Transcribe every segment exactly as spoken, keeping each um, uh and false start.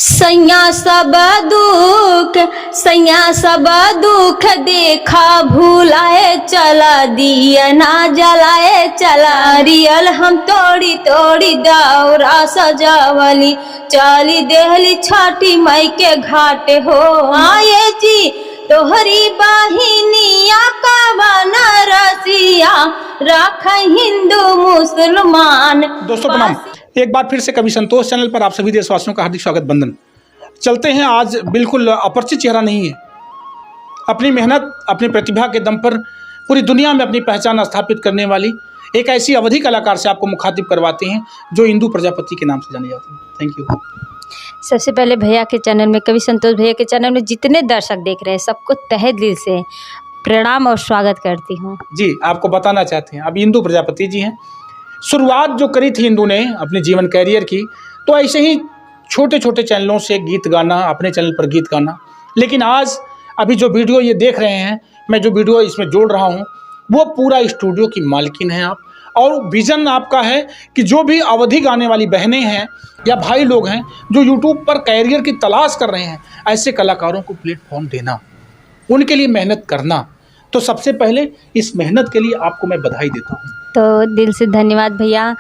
सैया सब दुख, सैया सब दुख देखा भुलाए चला, दिया ना जलाए चला। रियल हम तोड़ी तोड़ी दौरा सजावली, चली देहली छठी माई के घाट हो। आए जी तोहरी बहिनिया कवन रसिया, राख हिंदू मुसलमान। दोस्तों प्रणाम। बस एक बार फिर से कवि संतोष चैनल पर आप सभी देशवासियों का हार्दिक स्वागत, वंदन। चलते हैं, आज बिल्कुल अपरिचित चेहरा नहीं है, अपनी मेहनत, अपनी प्रतिभा के दम पर पूरी दुनिया में अपनी पहचान स्थापित करने वाली एक ऐसी अवधी कलाकार से आपको मुखातिब करवाते हैं, जो इंदु प्रजापति के नाम से जानी जाती है। थैंक यू। सबसे पहले भैया के चैनल में, कवि संतोष भैया के चैनल में जितने दर्शक देख रहे हैं, सबको तहे दिल से प्रणाम और स्वागत करती हूँ। जी, आपको बताना चाहते हैं, अब इंदु प्रजापति जी हैं। शुरुआत जो करी थी इंदु ने अपने जीवन कैरियर की, तो ऐसे ही छोटे छोटे चैनलों से गीत गाना, अपने चैनल पर गीत गाना। लेकिन आज अभी जो वीडियो ये देख रहे हैं, मैं जो वीडियो इसमें जोड़ रहा हूँ, वो पूरा स्टूडियो की मालकिन है आप। और विजन आपका है कि जो भी अवधी गाने वाली बहनें हैं या भाई लोग हैं, जो यूट्यूब पर कैरियर की तलाश कर रहे हैं, ऐसे कलाकारों को प्लेटफॉर्म देना, उनके लिए मेहनत करना। तो सबसे पहले इस मेहनत के लिए आपको मैं बधाई देता हूँ। तो दिल से धन्यवाद भैया,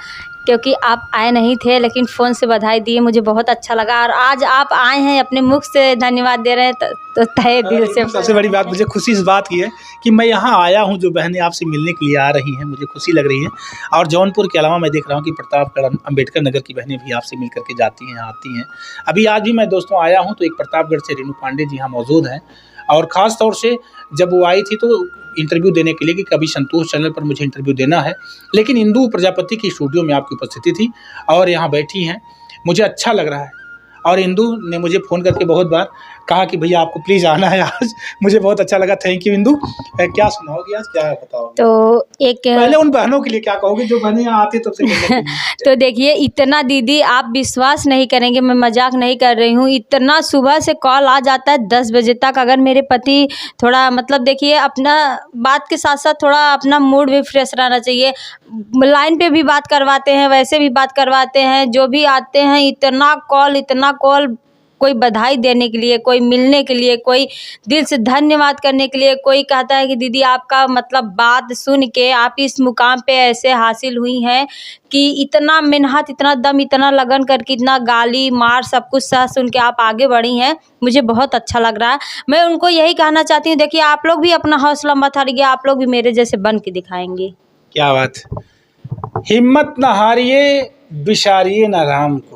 क्योंकि आप आए नहीं थे, लेकिन फ़ोन से बधाई दिए, मुझे बहुत अच्छा लगा। और आज आप आए हैं, अपने मुख से धन्यवाद दे रहे हैं, तो, तो तहे दिल अरे, से सबसे बड़ी बात, मुझे खुशी इस बात की है कि मैं यहाँ आया हूँ, जो बहनें आपसे मिलने के लिए आ रही हैं, मुझे खुशी लग रही है। और जौनपुर के अलावा मैं देख रहा हूँ कि प्रतापगढ़, अम-, अम्बेडकर नगर की बहनें भी आपसे मिल करके जाती हैं, आती हैं। अभी आज भी मैं, दोस्तों, आया हूँ, तो एक प्रतापगढ़ से रेणु पांडे जी यहाँ मौजूद हैं। और ख़ास तौर से जब वो आई थी, तो इंटरव्यू देने के लिए कि कवि संतोष चैनल पर मुझे इंटरव्यू देना है, लेकिन इंदु प्रजापति की स्टूडियो में आपकी उपस्थिति थी और यहाँ बैठी हैं, मुझे अच्छा लग रहा है। और इंदु ने मुझे फ़ोन करके बहुत बार कहा कि भैया, आपको प्लीज आना है आज। मुझे बहुत अच्छा लगा, थैंक यू इंदु। अ, क्या सुनाओगी आज, क्या बताओगी? तो एक पहले उन बहनों के लिए क्या कहोगे जो बहनें यहाँ आती तब से मिलने के लिए? तो देखिए, इतना दीदी, आप विश्वास नहीं करेंगे, मैं मजाक नहीं कर रही हूँ, इतना सुबह से कॉल आ जाता है दस बजे तक। अगर मेरे पति थोड़ा, मतलब, देखिए, अपना बात के साथ साथ थोड़ा अपना मूड भी फ्रेश रहना चाहिए। लाइन पे भी बात करवाते हैं, वैसे भी बात करवाते हैं, जो भी आते हैं, इतना कॉल, इतना कॉल, कोई बधाई देने के लिए, कोई मिलने के लिए, कोई दिल से धन्यवाद करने के लिए, कोई कहता है कि दीदी, आपका, मतलब, बात सुन के आप इस मुकाम पे ऐसे हासिल हुई हैं कि इतना मेहनत, इतना दम, इतना लगन करके, इतना गाली मार, सब कुछ सह सुन के आप आगे बढ़ी हैं। मुझे बहुत अच्छा लग रहा है। मैं उनको यही कहना चाहती हूँ, देखिए, आप लोग भी अपना हौसला मत हारिए, आप लोग भी मेरे जैसे बन के दिखाएंगे। क्या बात। हिम्मत न हारिए, बिसारिए न राम को।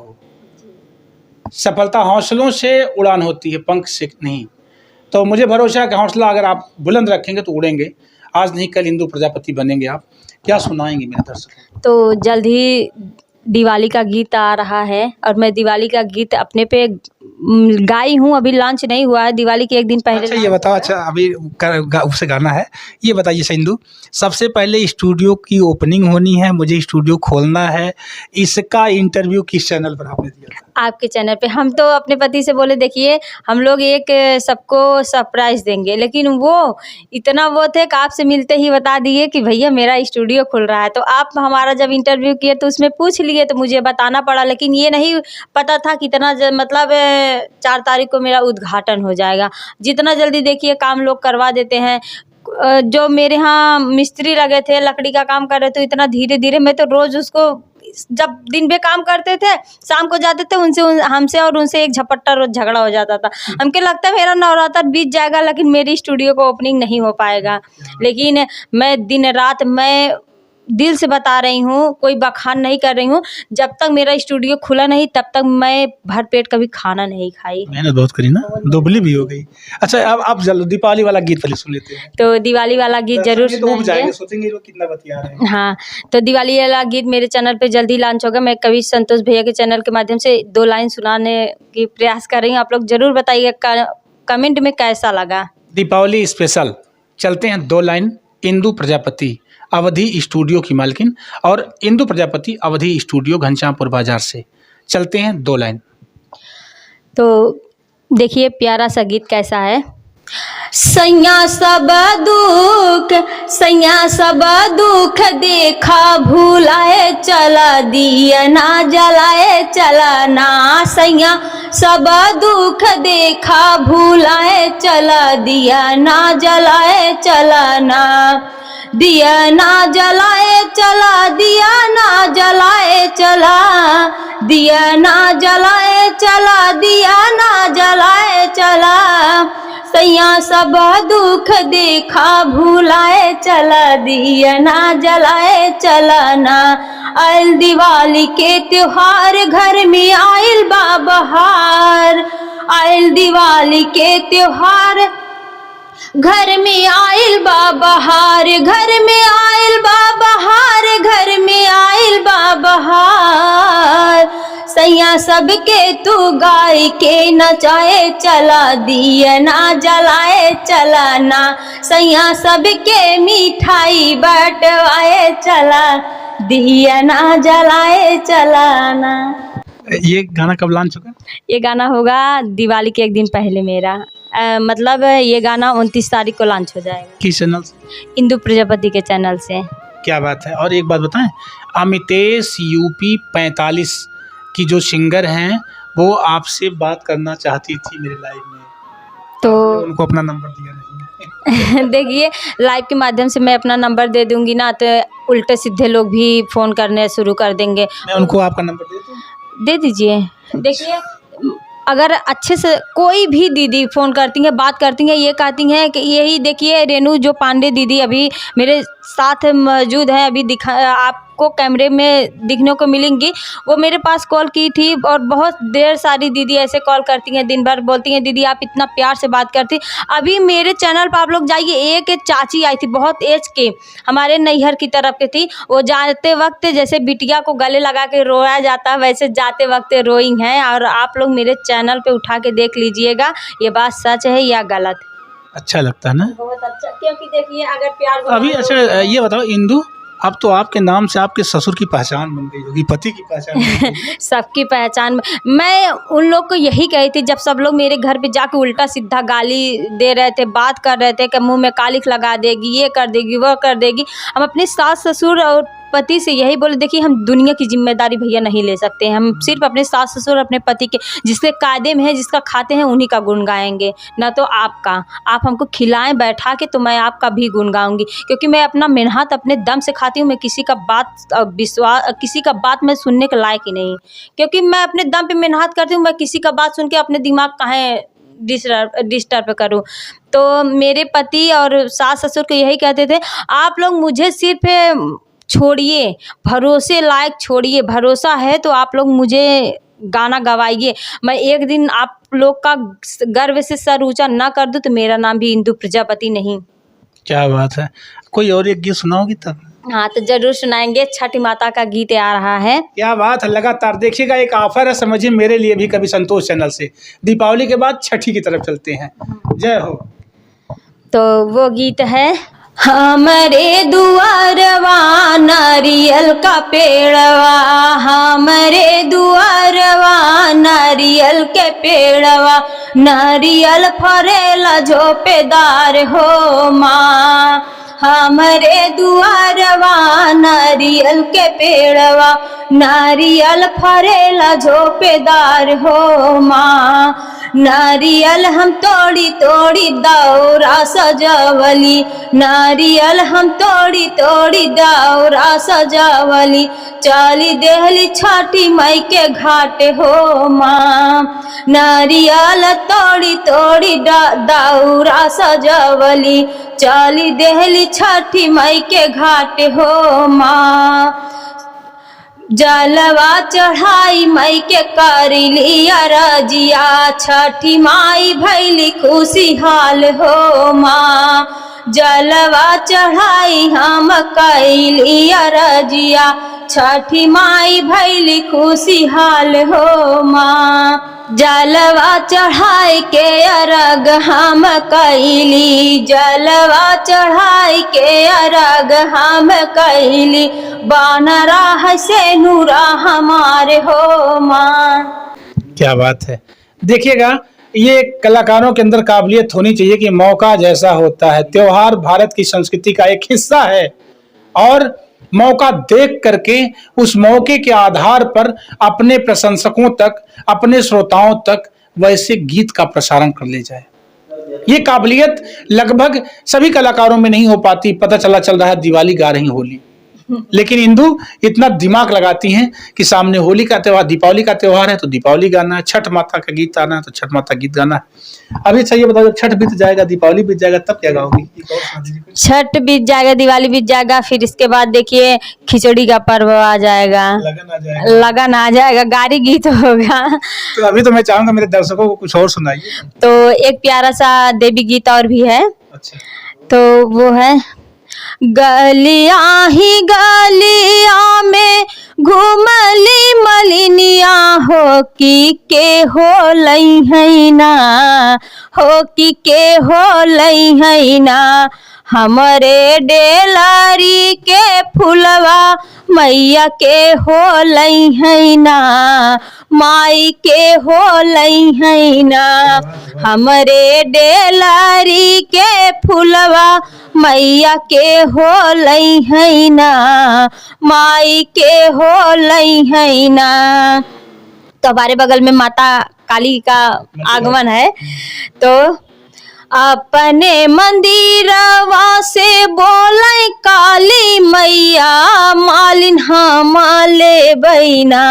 सफलता हौसलों से उड़ान होती है, पंख से नहीं। तो मुझे भरोसा है कि हौसला अगर आप बुलंद रखेंगे तो उड़ेंगे। आज नहीं, कल इंदु प्रजापति बनेंगे आप। क्या सुनाएंगे मेरे दर्शकों को? तो जल्द ही दिवाली का गीत आ रहा है और मैं दिवाली का गीत अपने पे, उम, गाई हूँ, अभी लॉन्च नहीं हुआ है, दिवाली के एक दिन पहले अच्छा, ये लॉन्च बताओ, हुआ है। अच्छा, अभी कर-, गा-, उसे गाना है, ये बताइए इंदु, सबसे पहले स्टूडियो की ओपनिंग होनी है, मुझे स्टूडियो खोलना है, इसका इंटरव्यू किस चैनल पर आपने दिया था? आपके चैनल पे। हम तो अपने पति से बोले, "देखिए, हम लोग एक, अ, सबको सरप्राइज देंगे," लेकिन वो इतना वो थे कि आपसे मिलते ही बता दिए कि, "भैया, मेरा स्टूडियो खुल रहा है।" तो आप हमारा जब इंटरव्यू किए तो उसमें पूछ लिए, तो मुझे बताना पड़ा, लेकिन ये नहीं पता था कि इतना ज-, मतलब, अ, चार तारीख को मेरा उद्घाटन हो जाएगा। जितना जल्दी, देखिए, काम लोग करवा देते हैं। अ, जो मेरे यहाँ मिस्त्री लगे थे, लकड़ी का काम कर रहे थे, इतना धीरे धीरे, मैं तो रोज उसको, जब दिन पे काम करते थे, शाम को जाते थे उनसे, उन-, हमसे और उनसे एक झपट्टा रोज झगड़ा हो जाता था। हमके लगता है मेरा नवरात्र बीत जाएगा, लेकिन मेरी स्टूडियो को ओपनिंग नहीं हो पाएगा। लेकिन मैं दिन रात, मैं दिल से बता रही हूँ, कोई बखान नहीं कर रही हूँ, जब तक मेरा स्टूडियो खुला नहीं, तब तक मैं भरपेट कभी खाना नहीं खाई। मेहनत बहुत करी ना, दुबली भी हो गई। अच्छा, अब आप जल्द दीपावली वाला गीत पहले सुन लेते हैं। तो दिवाली वाला गीत दर्शक जरूर भी तो ऊब सुनाएंगे। जाएंगे, सोचेंगे, "ये लोग कितना बतिया रहे हैं।" हाँ, तो दिवाली वाला गीत मेरे चैनल पे जल्दी लॉन्च होगा। मैं कवि संतोष भैया के चैनल के माध्यम से दो लाइन सुनाने की प्रयास कर रही हूँ। आप लोग जरूर बताइएगा का-, कमेंट में कैसा लगा। दीपावली स्पेशल, चलते हैं दो लाइन। इंदु प्रजापति, अवधी स्टूडियो की मालकिन, और इंदु प्रजापति, अवधी स्टूडियो, घनश्यामपुर बाजार से। चलते हैं दो लाइन। तो देखिए, प्यारा सा गीत कैसा है। सैया सब दुख, सैया सब दुख देखा भुलाए चला, दिया ना जलाए चला ना। सैया सब दुख देखा भुलाए चला, दिया ना जलाए चला ना। दिया ना जलाए चला, दिया ना जलाए चला, दिया ना जलाए चला, दिया ना जलाए चला। सैया सब दुख देखा भुलाए चला, दिया ना जलाए चला ना। आइल दिवाली के त्योहार, घर में आइल बा बहार। आइल दिवाली के त्योहार, घर में आइल बा बहार, घर में आइल बा बहार, घर में आइल बा बहार। सैया सबके तू गाय के नचाए चला, दिया ना जलाए चला ना। सैया सबके मिठाई बंटवाए चला, दिया ना जलाए चला ना। ये गाना कब लॉन्च होगा? ये गाना होगा दिवाली के एक दिन पहले मेरा। अ, मतलब ये गाना उनतीस तारीख को लॉन्च हो जाएगा। किस चैनल से? इंदु प्रजापति के चैनल से। क्या बात है। और एक बात बताएं, अमितेश यूपी पैंतालीस की जो सिंगर हैं, वो आपसे बात करना चाहती थी मेरे लाइव में। तो आपने उनको अपना नंबर दिया नहीं। देखिए, लाइव के माध्यम से मैं अपना नंबर दे दूंगी ना, तो उल्टे सीधे लोग भी फोन करने शुरू कर देंगे। मैं उनको आपका नंबर दे दूं? दे दीजिए। देखिए, अगर अच्छे से कोई भी दीदी फोन करती हैं, बात करती हैं, ये कहती हैं कि यही देखिए रेनू जो पांडे दीदी अभी मेरे साथ मौजूद हैं, अभी दिखा, आपको कैमरे में दिखने को मिलेंगी, वो मेरे पास कॉल की थी। और बहुत ढेर सारी दीदी ऐसे कॉल करती हैं, दिन भर बोलती हैं, "दीदी आप इतना प्यार से बात करती।" अभी मेरे चैनल पर आप लोग जाइए, एक चाची आई थी बहुत एज के, हमारे नैहर की तरफ के थी, वो जाते वक्त जैसे बिटिया को गले लगा के रोया जाता है, वैसे जाते वक्त रोई हैं। और आप लोग मेरे चैनल पे उठा के देख लीजिएगा, ये बात सच है या गलत। अच्छा लगता है ना? बहुत अच्छा, क्योंकि देखिए, अगर प्यार अभी गुलाब अच्छा, ये बताओ इंदु, अब तो आपके नाम से आपके ससुर की पहचान बन गई होगी, पति की पहचान बन गई होगी। सबकी पहचान। मैं उन लोग को यही कही थी, जब सब लोग मेरे घर पे जाके उल्टा सीधा गाली दे रहे थे, बात कर रहे थे कि मुंह में कालिख लगा देगी, ये कर देगी, वो कर देगी। हम अपने सास ससुर और पति से यही बोले, देखिए, हम दुनिया की जिम्मेदारी, भैया, नहीं ले सकते हैं। हम सिर्फ अपने सास ससुर, अपने पति के, जिसके कायदे में है, जिसका खाते हैं, उन्हीं का गुण गाएंगे, ना तो आपका। आप हमको खिलाएं बैठा के, तो मैं आपका भी गुण गाऊंगी, क्योंकि मैं अपना मेहनत अपने दम से खाती हूँ। मैं किसी का बात, अ, विश्वास, अ, किसी का बात मैं सुनने के लायक ही नहीं, क्योंकि मैं अपने दम पे मेहनत करती हूँ। मैं किसी का बात सुन के अपने दिमाग काहे डिस्टर्ब, डिस्टर्ब करूँ? तो मेरे पति और सास ससुर को यही कहते थे, "आप लोग मुझे सिर्फ छोड़िए, भरोसे लायक छोड़िए, भरोसा है तो आप लोग मुझे गाना गवाइए। मैं एक दिन आप लोग का गर्व से सर ऊंचा ना कर दूं तो मेरा नाम भी इंदु प्रजापति नहीं।" क्या बात है। कोई और एक गीत सुनाओगी तब? हाँ, तो जरूर सुनाएंगे। छठ माता का गीत आ रहा है। क्या बात है, लगातार देखिएगा, एक ऑफर है, समझिए, मेरे लिए भी कभी संतोष चैनल से। दीपावली के बाद छठी की तरफ चलते हैं। जय हो। तो वो गीत है, हमरे दुआरवा नारियल का पेड़वा, हमरे दुआरवा नारियल के पेड़वा, नारियल फरेला झोपेदार हो माँ। हमरे दुआरवा नारियल के पेड़वा, नारियल फरेला झोपेदार हो माँ। नारियल हम तोड़ी तोड़ी दौरा सजवली, नारियल हम तोड़ी तोड़ी दौरा सजवली, चली देहली छठी माई के घाट हो माँ। नारियल तोड़ी तोड़ी ड-, दौरा सजवली, चली देहली छठी माई के घाट हो माँ। जलवा चढ़ाई माई के करिली अरजिया, छठी माई भैली खुशिहाल हो माँ। जलवा चढ़ाई हम कैली अरजिया, छठी माई भैली खुशिहाल हो माँ। जलवा चढ़ाई के अरग हम कैली, जलवा चढ़ाई के अरग हम कैली, बन रहा सेनुरा हमार हो माँ। क्या बात है। देखिएगा, ये कलाकारों के अंदर काबिलियत होनी चाहिए कि मौका जैसा होता है। त्योहार भारत की संस्कृति का एक हिस्सा है और मौका देख करके उस मौके के आधार पर अपने प्रशंसकों तक, अपने श्रोताओं तक वैसे गीत का प्रसारण कर ले जाए। ये काबिलियत लगभग सभी कलाकारों में नहीं हो पाती। पता चला चल रहा है दिवाली गा रही होली, लेकिन इंदु इतना दिमाग लगाती हैं कि सामने होली का त्योहार, दीपावली का त्योहार है तो दीपावली गाना है, छठ माता का गीत आना है तो छठ माता गीत गाना है। अभी अच्छा ये बताओ, जब छठ बीत जाएगा, दीपावली बीत जाएगा, तब क्या गाओगी? एक और सुना दीजिए कुछ। छठ बीत जाएगा, दिवाली बीत जाएगा, फिर इसके बाद देखिए खिचड़ी का पर्व आ जाएगा, लगन आ जाएगा। लगन आ जाएगा, गारी गीत होगा। तो अभी तो मैं चाहूंगा मेरे दर्शकों को कुछ और सुनाइए। तो एक प्यारा सा देवी गीत और भी है। अच्छा। तो वो है, गलिया ही गलिया में घूमली मलिनिया, हो कि के हो लइहैना, हो कि के हो लइहैना, हमरे डेलरी के फुलवा मैया के हो लइहैना, माई के हो लइहैना, हमरे डेलरी के फुलवा मैया के हो लइहैना, माई के हो लइहैना। तो हमारे बगल में माता काली का आगमन है, तो अपने मंदिरवा से बोलै काली मैया, मालिन हम लेबैना।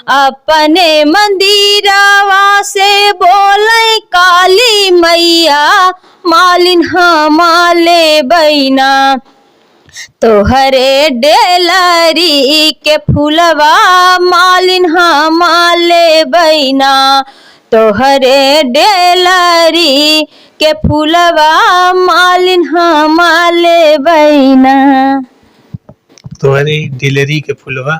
अपने मंदिरवा से बोलै काली मैया, मालिन हम लेबैना। तोहरे डेलरी के फुलवा मालिन हम लेबैना, तोहरे डेलरी के फुलवा मालिन हम लेबैना। तोहरे डेलरी के फुलवा।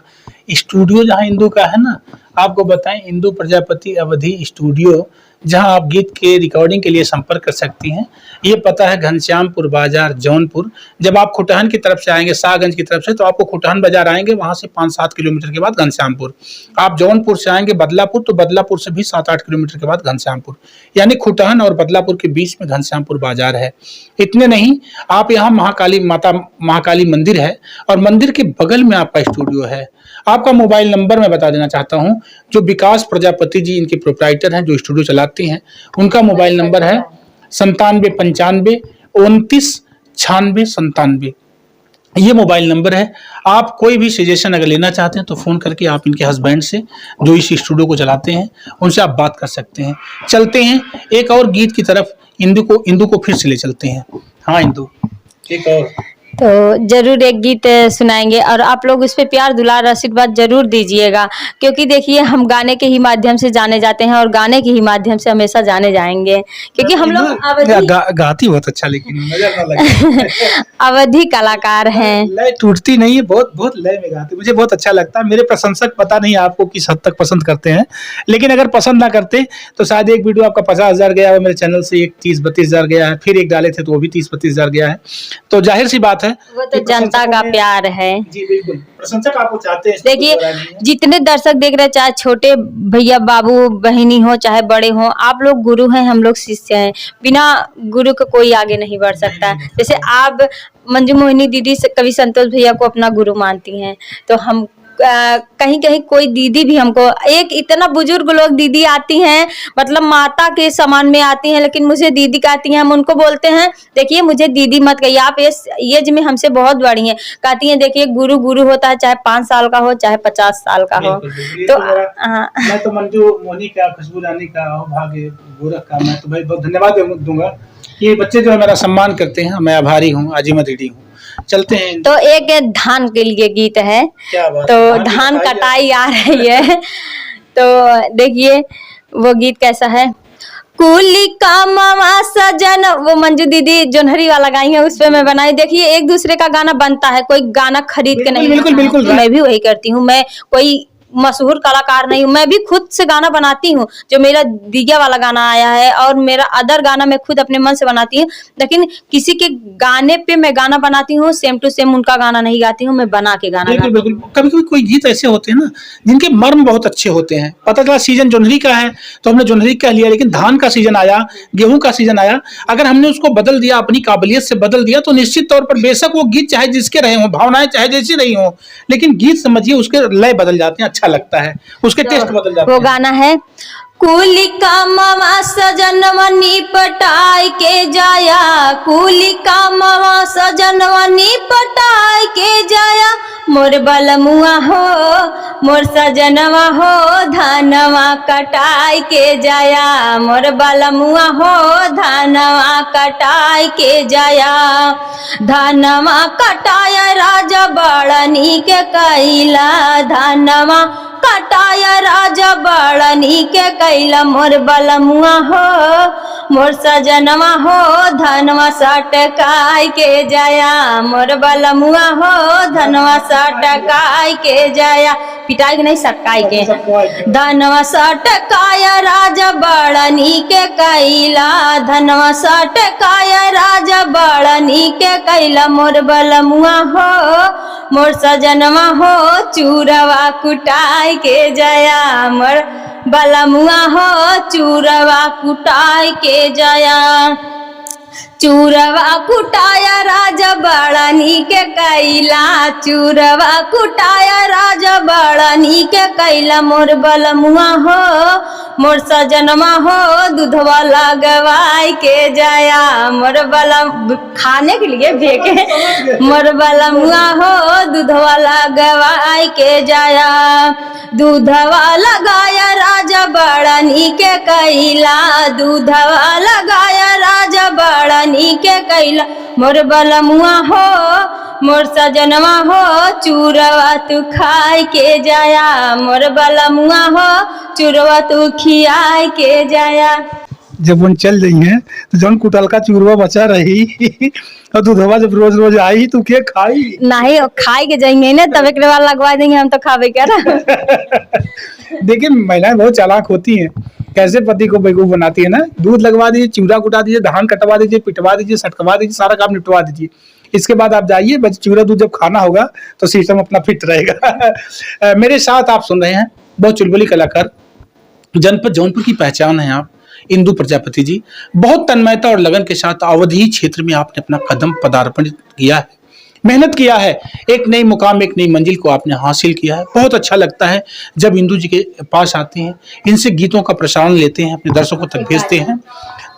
स्टूडियो जहाँ इंदु का है ना, आपको बताएं, इंदु प्रजापति अवधी स्टूडियो, जहाँ आप गीत के रिकॉर्डिंग के लिए संपर्क कर सकती हैं। ये पता है घनश्यामपुर बाजार, जौनपुर। जब आप खुटहन की तरफ से आएंगे, शाहगंज की तरफ से, तो आपको खुटहन बाजार आएंगे, वहाँ से पाँच सात किलोमीटर के बाद घनश्यामपुर। आप जौनपुर से आएंगे बदलापुर, तो बदलापुर से भी सात आठ किलोमीटर के बाद घनश्यामपुर, यानी खुटहन और बदलापुर के बीच में घनश्यामपुर बाजार है। इतने नहीं, आप यहाँ महाकाली माता, महाकाली मंदिर है और मंदिर के बगल में आपका स्टूडियो है। आपका मोबाइल नंबर मैं बता देना चाहता हूँ, जो विकास प्रजापति जी इनके प्रोप्राइटर हैं, जो स्टूडियो चलाते हैं, उनका मोबाइल नंबर है संतानवे पंचानवे उनतीस छियानवे संतानवे। ये मोबाइल नंबर है। आप कोई भी सजेशन अगर लेना चाहते हैं तो फ़ोन करके आप इनके हस्बैंड से, जो इस स्टूडियो को चलाते हैं, उनसे आप बात कर सकते हैं। चलते हैं एक और गीत की तरफ, इंदु को, इंदु को फिर से ले चलते हैं। हाँ इंदु, एक और। तो जरूर एक गीत, अ, सुनाएंगे और आप लोग उस पे प्यार, दुलार, आशीर्वाद जरूर दीजिएगा, क्योंकि देखिए हम गाने के ही माध्यम से जाने जाते हैं और गाने के ही माध्यम से हमेशा जाने जाएंगे, क्योंकि हम लोग ना, अवधी गा-, गाती बहुत अच्छा, लेकिन नजर ना लगे। अवधी कलाकार हैं। लय टूटती नहीं है, बहुत, बहुत लय में गाती, मुझे बहुत अच्छा लगता है। मेरे प्रशंसक पता नहीं आपको किस हद तक पसंद करते हैं, लेकिन अगर पसंद ना करते तो शायद एक वीडियो आपका पचास हजार गया हो मेरे चैनल से, एक तीस बत्तीस हजार गया है, फिर एक डाले थे तो वो भी तीस बत्तीस हजार गया है। तो जाहिर सी बात है वो तो कि जनता प्रशंसकों का में प्यार है। जी बिल्कुल, प्रशंसक आपको चाहते हैं, इसमें कोई देखिए, दो राय नहीं है। जितने दर्शक देख रहे हैं, चाहे छोटे भैया, बाबू, बहिनी हो, चाहे बड़े हो, आप लोग गुरु हैं, हम लोग शिष्य हैं। बिना गुरु के कोई आगे नहीं बढ़ सकता। नहीं, नहीं बढ़ जैसे सकता। आप मंजू मोहिनी दीदी से कवि संतोष भैया को अपना गुरु मानती हैं, तो हम, अ, कहीं-कहीं कोई दीदी भी हमको, एक इतना बुजुर्ग लोग दीदी आती हैं, मतलब माता के समान में आती हैं, लेकिन मुझे दीदी कहती हैं, हम उनको बोलते हैं, "देखिए, मुझे दीदी मत कहिए, आप इस एज में हमसे बहुत बड़ी हैं।" कहती हैं, "देखिए, गुरु गुरु होता है, चाहे पाँच साल का हो, चाहे पचास साल का हो।" बिल्कुल, बिल्कुल। ये तो तो मेरा, हाँ। मैं तो मंजू मोहिनी का, खुशबू रानी का, अहो भाग्य गोरख का, मैं तो भाई बहुत धन्यवाद दे-, दूंगा कि ये बच्चे जो है मेरा सम्मान करते हैं, मैं आभारी हूँ, आजीवन ऋणी हूँ। चलते हैं। तो एक धान के लिए गीत है, क्या बात तो है, धान की धान कटाई कटाई आ रही है। तो देखिए वो गीत कैसा है। कुली कामवा सजन, वो मंजू दीदी जोन्हरी वाला गाई है, उस पे मैं बनाई। देखिए, एक दूसरे का गाना बनता है, कोई गाना खरीद के बिल्कुल, नहीं बिल्कुल, बनता है। बिल्कुल। मैं भी वही करती हूँ, मैं कोई मशहूर कलाकार नहीं हूँ। मैं भी खुद से गाना बनाती हूँ, जो मेरा दिया वाला गाना आया है और मेरा other गाना मैं खुद अपने मन से बनाती हूँ, लेकिन किसी के गाने पे मैं गाना बनाती हूँ, same to same उनका गाना नहीं गाती हूँ, मैं बना के गाना बिल्कुल, गाती हूँ। बिल्कुल। कभी-कभी कोई गीत ऐसे होते हैं ना, जिनके मर्म बहुत अच्छे होते हैं। पता चला सीजन जोन्हरी का है, तो हमने जोन्हरी कह लिया, लेकिन धान का सीजन आया, गेहूं का सीजन आया, अगर हमने उसको बदल दिया, अपनी काबिलियत से बदल दिया, तो निश्चित तौर पर बेशक वो गीत चाहे जिसके रहे हों, भावनाएं चाहे जैसी रही हों, लेकिन गीत समझिए, उसके लय बदल जाते हैं, अच्छा लगता है, उसके तो taste बदल जाते वो हैं। गाना है, कुली कामवा सजनवा निपटाई के जाया, कुली कामवा सजनवा निपटाई के जाया, मोर बलमुआ हो, मोर सजनवा हो, धनवा कटाई के जाया, मोर बलमुआ हो, धनवा कटाई के जाया। धनवा कटाया राजा बड़ा नीक कइला, धनवा कटाया राजा बड़ा नीक कइला, मोर बलमुआ हो, मोर सजनवा हो, धनवा सटकाई के जाया, मोर बलमुआ हो, धनवा सटकाई के जाया, पिटाई के नहीं, सटकाई के। धनवा सटकाया राजा बड़ा नीक कइला, धनवा सटकाया राजा बड़ा नीक कइला, मोर बलमुआ हो, मोर सजनवा हो, चूरवा कुटाई के जाया, मोर बलमुआ हो, चूरवा कुटाई के जाया। चूरवा कुटाया राजा बड़ा नीक कइला, चूरवा कुटाया राजा बड़ा नीक कइला, मोर बलमुआ हो, मोर सजनवा हो, दूधवा लगवाई के जाया, मोर बलम-, खाने के लिए भेके, मोर बलमुआ हो, दूधवा लगवाई के जाया। दूधवा लगाया राजा बड़ा नीक कइला, दूधवा लगाया राजा बड़ा नीक कइला, मोर बलमुआ हो, मोर सजनवा हो, चूरवा तू खाई के जाया, मोर बलमुआ हो, चूरवा तू खियाई के जाया। जब उन चल जइहें, तो जौन कुटलका चूरवा बचा रही, और दूधवा जब रोज रोज आई, तो के खाई? नहीं, खाई के जाएंगे ना, तब एक बार लगवा देंगे हम, तो खाबे क्या ना। देखिए, महिलाएं बहुत चालाक होती हैं, कैसे पति को बेवकूफ बनाती है ना। दूध लगवा दीजिए, चूरा कुटा दीजिए, धान कटवा दीजिए, पिटवा दीजिए, सटकवा दीजिए, सारा काम निपटवा दीजिए। इसके बाद आप जाइए, बस चूरा दूध जब खाना होगा, तो सिस्टम अपना फिट रहेगा। अ, मेरे साथ आप सुन रहे हैं बहुत चुलबुली कलाकार, जनपद जौनपुर की पहचान है आप, इंदु प्रजापति जी। बहुत तन्मयता और लगन के साथ अवधी क्षेत्र में आपने अपना कदम पदार्पण किया है, मेहनत किया है, एक नई मुकाम, एक नई मंजिल को आपने हासिल किया है। बहुत अच्छा लगता है जब इंदु जी के पास आते हैं, इनसे गीतों का प्रसारण लेते हैं, अपने दर्शकों तक भेजते हैं,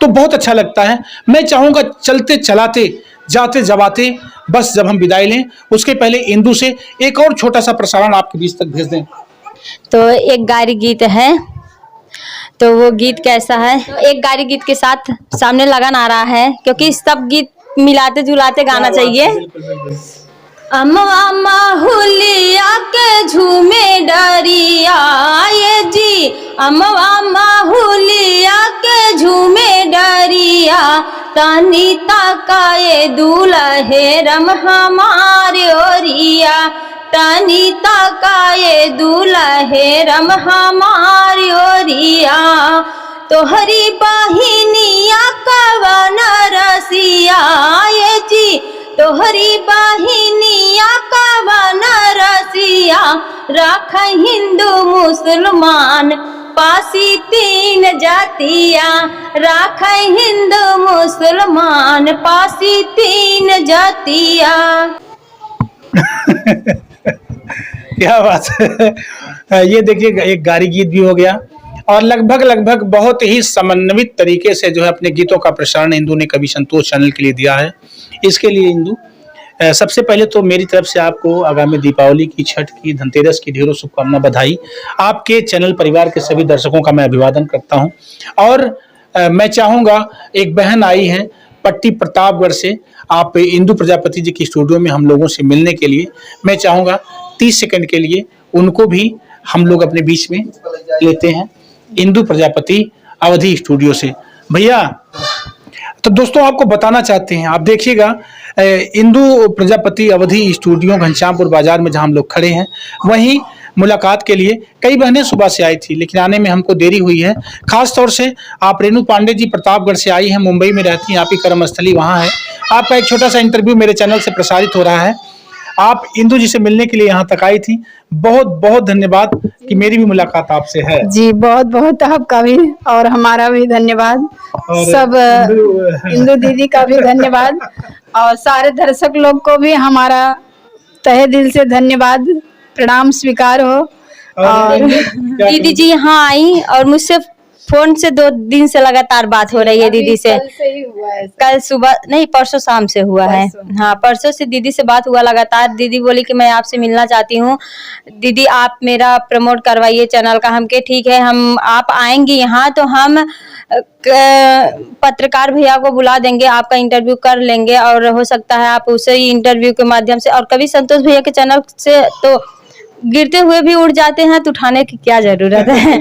तो बहुत अच्छा लगता है। मैं चाहूँगा चलते चलाते, जाते जबाते, बस जब हम विदाई लें, उसके पहले इंदु से एक और छोटा सा प्रसारण आपके बीच तक भेज दें। तो एक गारी गीत है, तो वो गीत कैसा है? तो एक गारी गीत के साथ सामने लगन आ रहा है, क्योंकि सब गीत मिलाते जुलाते गाना चाहिए। बिल्कुल, बिल्कुल। अमवा माहुलिया के झूमे डरिया, ये जी, अमवा माहुलिया के झूमे डरिया, तनी तकाए दुलहे रम हमार ओरिया, तनी तकाए दुलहे रम हमार ओरिया। तोहरी बहिनिया कवन रसिया, ये जी, तोहरी बहिनिया कवन रसिया, राख हिंदू मुसलमान पासी तीन जातिया, राख हिंदू मुसलमान पासी तीन जातिया। क्या बात है। ये देखिए, एक गारी गीत भी हो गया और लगभग, लगभग बहुत ही समन्वित तरीके से जो है अपने गीतों का प्रसारण इंदु ने कवि संतोष चैनल के लिए दिया है। इसके लिए इंदु, अ, सबसे पहले तो मेरी तरफ से आपको आगामी दीपावली की, छठ की, धनतेरस की ढेरों शुभकामना, बधाई। आपके चैनल परिवार के सभी दर्शकों का मैं अभिवादन करता हूँ और अ, मैं चाहूँगा, एक बहन आई हैं पट्टी प्रतापगढ़ से, आप इंदु प्रजापति जी की स्टूडियो में हम लोगों से मिलने के लिए। मैं चाहूँगा तीस सेकंड के लिए उनको भी हम लोग अपने बीच में लेते हैं, इंदु प्रजापति अवधी स्टूडियो से। भैया, तो दोस्तों, आपको बताना चाहते हैं, आप देखिएगा, अ, इंदु प्रजापति अवधी स्टूडियो घनश्यामपुर बाजार में जहाँ हम लोग खड़े हैं, वहीं मुलाकात के लिए। कई बहनें सुबह से आई थी, लेकिन आने में हमको देरी हुई है। खास तौर से आप रेनू पांडे जी प्रतापगढ़ से आई हैं, मुंबई में रहती हैं, आपकी कर्मस्थली वहाँ है। आपका एक छोटा सा इंटरव्यू मेरे चैनल से प्रसारित हो रहा है। आप इंदू जी से मिलने के लिए यहाँ तक आई थी, बहुत बहुत धन्यवाद कि मेरी भी मुलाकात आपसे है। जी, बहुत बहुत आपका भी और हमारा भी धन्यवाद। और सब इंदू इंदू दीदी का भी धन्यवाद और सारे दर्शक लोग को भी हमारा तहे दिल से धन्यवाद, प्रणाम स्वीकार हो। और और इंदू, क्या दीदी जी यहाँ आई और मुझसे फोन से दो दिन से लगातार बात हो रही है अभी दीदी से। कल से ही हुआ है सर। कल सुबह नहीं, परसों शाम से हुआ है। परसों। हाँ, परसों से दीदी से बात हुआ लगातार। दीदी बोली कि मैं आपसे मिलना चाहती हूँ दीदी, आप मेरा प्रमोट करवाइए चैनल का। हमके ठीक है, हम, आप आएंगी यहाँ तो हम, अ, क-, पत्रकार भैया को बुला देंगे, आपका इंटरव्यू कर लेंगे और हो सकता है आप उसे ही इंटरव्यू के माध्यम से, और कवि संतोष भैया के चैनल से तो गिरते हुए भी उठ जाते हैं, तो उठाने की क्या जरूरत है।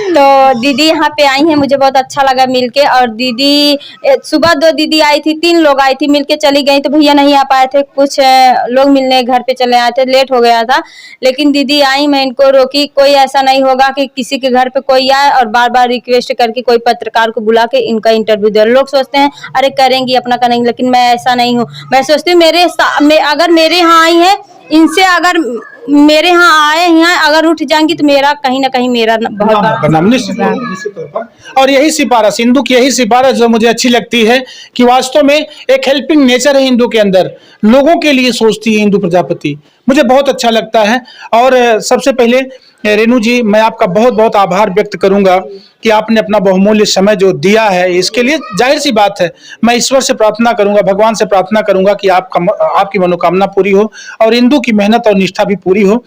तो दीदी यहाँ पे आई हैं, मुझे बहुत अच्छा लगा मिलके। और दीदी, ए, सुबह दो दीदी आई थी, तीन लोग आई थी, मिलके चली गई, तो भैया नहीं आ पाए थे, कुछ, अ, लोग मिलने घर पे चले आए थे, लेट हो गया था। लेकिन दीदी आई, मैं इनको रोकी, कोई ऐसा नहीं होगा कि किसी के घर पे कोई आए और बार बार रिक्वेस्ट करके कोई पत्रकार को बुला के इनका इंटरव्यू दे। लोग सोचते हैं अरे करेंगी, अपना करेंगी, लेकिन मैं ऐसा नहीं हूँ। मैं सोचती हूँ मेरे सा-, मे-, अगर मेरे यहाँ आई है, इनसे अगर मेरे यहाँ आए हैं, अगर उठ जाएंगी तो मेरा कहीं ना कहीं मेरा न-, बहुत नाम बड़ा होगा, नाम, निश्चित तौर पर, निश्चित तौर पर। और यही सिफारिश, इंदू की यही सिफारिश जो मुझे अच्छी लगती है कि वास्तव में एक हेल्पिंग नेचर है इंदू के अंदर, लोगों के लिए सोचती है इंदू प्रजापति, मुझे बहुत अच्छा लगता है। और, अ, सबसे पहले, अ, रेनू जी, मैं आपका बहुत बहुत आभार व्यक्त करूंगा कि आपने अपना बहुमूल्य समय जो दिया है, इसके लिए जाहिर सी बात है मैं ईश्वर से प्रार्थना करूंगा, भगवान से प्रार्थना करूंगा कि आपका म-, आपकी मनोकामना पूरी हो और इंदू की मेहनत और निष्ठा भी पूरी हो।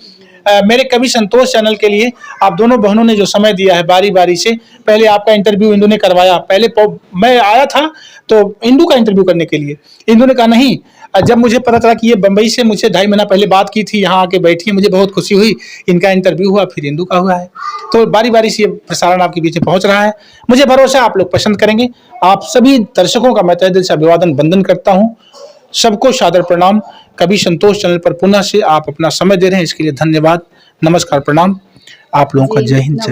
अ, मेरे कवि संतोष चैनल के लिए आप दोनों बहनों ने जो समय दिया है बारी बारी से, पहले आपका इंटरव्यू इंदू ने करवाया, पहले पो-, मैं आया था तो इंदू का इंटरव्यू करने के लिए, इंदू ने कहा नहीं। अ, जब मुझे पता चला कि ये बम्बई से मुझसे ढाई महीना पहले बात की थी, यहाँ आके बैठी है, मुझे बहुत खुशी हुई। इनका इंटरव्यू हुआ, फिर इंदू का हुआ है। तो बारी बारी से ये प्रसारण आपके बीच में पहुँच रहा है। मुझे भरोसा है आप लोग पसंद करेंगे। आप सभी दर्शकों का मैं तहे दिल से अभिवादन, वंदन करता हूँ। सबको सादर प्रणाम। कवि संतोष चैनल पर पुनः से आप अपना समय दे रहे हैं, इसके लिए धन्यवाद। नमस्कार, प्रणाम। आप लोगों का जी, जय हिंद, जय